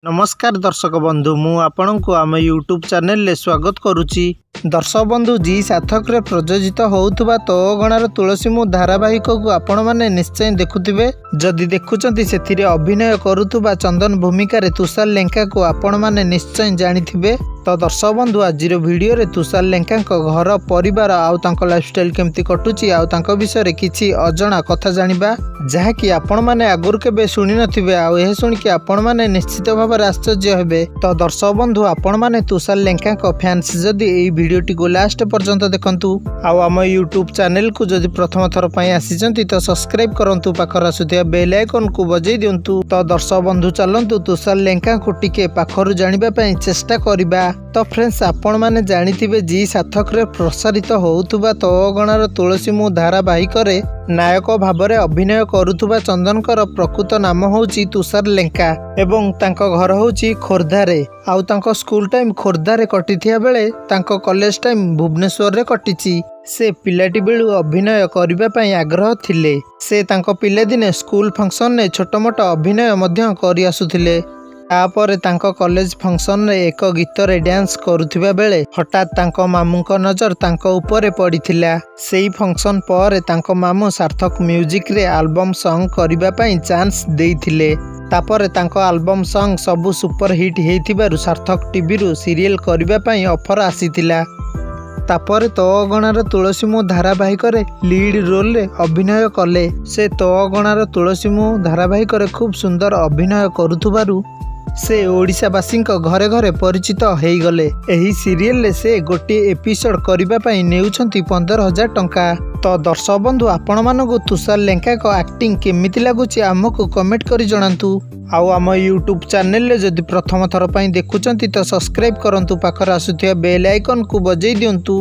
ନମସ୍କାର ଦର୍ଶକ ବନ୍ଧୁ, ମୁଁ ଆପଣଙ୍କୁ ଆମ ୟୁଟ୍ୟୁବ୍ ଚ୍ୟାନେଲରେ ସ୍ୱାଗତ କରୁଛି। ଦର୍ଶକ ବନ୍ଧୁ, ଜି ସାର୍ଥକରେ ପ୍ରଯୋଜିତ ହେଉଥିବା ତୋ ଅଗଣାର ତୁଳସୀ ମୁଁ ଧାରାବାହିକକୁ ଆପଣମାନେ ନିଶ୍ଚୟ ଦେଖୁଥିବେ। ଯଦି ଦେଖୁଛନ୍ତି, ସେଥିରେ ଅଭିନୟ କରୁଥିବା ଚନ୍ଦନ ଭୂମିକାରେ ତୁଷାର ଲେଙ୍କାକୁ ଆପଣମାନେ ନିଶ୍ଚୟ ଜାଣିଥିବେ। ତ ଦର୍ଶକ ବନ୍ଧୁ, ଆଜିର ଭିଡ଼ିଓରେ ତୁଷାର ଲେଙ୍କାଙ୍କ ଘର ପରିବାର ଆଉ ତାଙ୍କ ଲାଇଫଷ୍ଟାଇଲ୍ କେମିତି କଟୁଛି ଆଉ ତାଙ୍କ ବିଷୟରେ କିଛି ଅଜଣା କଥା ଜାଣିବା, ଯାହାକି ଆପଣମାନେ ଆଗରୁ କେବେ ଶୁଣିନଥିବେ, ଆଉ ଏହା ଶୁଣିକି ଆପଣମାନେ ନିଶ୍ଚିତ ଭାବରେ ଆଶ୍ଚର୍ଯ୍ୟ ହେବେ। ତ ଦର୍ଶକ ବନ୍ଧୁ, ଆପଣମାନେ ତୁଷାର ଲେଙ୍କାଙ୍କ ଫ୍ୟାନ୍ସ ଯଦି ଏଇ ଭିଡ଼ିଓଟିକୁ ଲାଷ୍ଟ ପର୍ଯ୍ୟନ୍ତ ଦେଖନ୍ତୁ, ଆଉ ଆମ ୟୁଟ୍ୟୁବ୍ ଚ୍ୟାନେଲକୁ ଯଦି ପ୍ରଥମ ଥର ପାଇଁ ଆସିଛନ୍ତି ତ ସବସ୍କ୍ରାଇବ୍ କରନ୍ତୁ, ପାଖରେ ଆସୁଥିବା ବେଲ୍ ଆଇକନ୍କୁ ବଜେଇ ଦିଅନ୍ତୁ। ତ ଦର୍ଶକ ବନ୍ଧୁ, ଚାଲନ୍ତୁ ତୁଷାର ଲେଙ୍କାଙ୍କୁ ଟିକେ ପାଖରୁ ଜାଣିବା ପାଇଁ ଚେଷ୍ଟା କରିବା। ତ ଫ୍ରେଣ୍ଡସ୍, ଆପଣମାନେ ଜାଣିଥିବେ ଜି ସାର୍ଥକରେ ପ୍ରସାରିତ ହେଉଥିବା ତୋ ଅଗଣାର ତୁଳସୀ ମୁଁ ଧାରାବାହିକରେ ନାୟକ ଭାବରେ ଅଭିନୟ କରୁଥିବା ଚନ୍ଦନଙ୍କର ପ୍ରକୃତ ନାମ ହେଉଛି ତୁଷାର ଲେଙ୍କା ଏବଂ ତାଙ୍କ ଘର ହେଉଛି ଖୋର୍ଦ୍ଧାରେ। ଆଉ ତାଙ୍କ ସ୍କୁଲ ଟାଇମ୍ ଖୋର୍ଦ୍ଧାରେ କଟିଥିବା ବେଳେ ତାଙ୍କ କଲେଜ ଟାଇମ୍ ଭୁବନେଶ୍ୱରରେ କଟିଛି। ସେ ପିଲାଟି ବେଳୁ ଅଭିନୟ କରିବା ପାଇଁ ଆଗ୍ରହ ଥିଲେ। ସେ ତାଙ୍କ ପିଲାଦିନେ ସ୍କୁଲ ଫଙ୍କସନରେ ଛୋଟମୋଟ ଅଭିନୟ ମଧ୍ୟ କରିଆସୁଥିଲେ। ତାପରେ ତାଙ୍କ କଲେଜ ଫଙ୍କସନରେ ଏକ ଗୀତରେ ଡ୍ୟାନ୍ସ କରୁଥିବା ବେଳେ ହଠାତ୍ ତାଙ୍କ ମାମୁଁଙ୍କ ନଜର ତାଙ୍କ ଉପରେ ପଡ଼ିଥିଲା। ସେଇ ଫଙ୍କସନ ପରେ ତାଙ୍କ ମାମୁଁ ସାର୍ଥକ ମ୍ୟୁଜିକରେ ଆଲବମ୍ ସଙ୍ଗ କରିବା ପାଇଁ ଚାନ୍ସ ଦେଇଥିଲେ। ତାପରେ ତାଙ୍କ ଆଲବମ୍ ସଙ୍ଗ ସବୁ ସୁପରହିଟ୍ ହେଇଥିବାରୁ ସାର୍ଥକ ଟିଭିରୁ ସିରିଏଲ କରିବା ପାଇଁ ଅଫର ଆସିଥିଲା। ତାପରେ ତୋ ଅଗଣାର ତୁଳସୀ ମୁଁ ଧାରାବାହିକରେ ଲିଡ୍ ରୋଲରେ ଅଭିନୟ କଲେ। ସେ ତୋ ଅଗଣାର ତୁଳସୀ ମୁଁ ଧାରାବାହିକରେ ଖୁବ୍ ସୁନ୍ଦର ଅଭିନୟ କରୁଥିବାରୁ ସେ ଓଡ଼ିଶାବାସୀଙ୍କ ଘରେ ଘରେ ପରିଚିତ ହେଇଗଲେ। ଏହି ସିରିଏଲରେ ସେ ଗୋଟିଏ ଏପିସୋଡ କରିବା ପାଇଁ ନେଉଛନ୍ତି 15,000 ଟଙ୍କା। ତ ଦର୍ଶକ ବନ୍ଧୁ, ଆପଣମାନଙ୍କୁ ତୁଷାର ଲେଙ୍କାଙ୍କ ଆକ୍ଟିଂ କେମିତି ଲାଗୁଛି ଆମକୁ କମେଣ୍ଟ କରି ଜଣାନ୍ତୁ। ଆଉ ଆମ ୟୁଟ୍ୟୁବ୍ ଚ୍ୟାନେଲରେ ଯଦି ପ୍ରଥମ ଥର ପାଇଁ ଦେଖୁଛନ୍ତି ତ ସବସ୍କ୍ରାଇବ୍ କରନ୍ତୁ, ପାଖରେ ଆସୁଥିବା ବେଲ୍ ଆଇକନ୍କୁ ବଜେଇ ଦିଅନ୍ତୁ।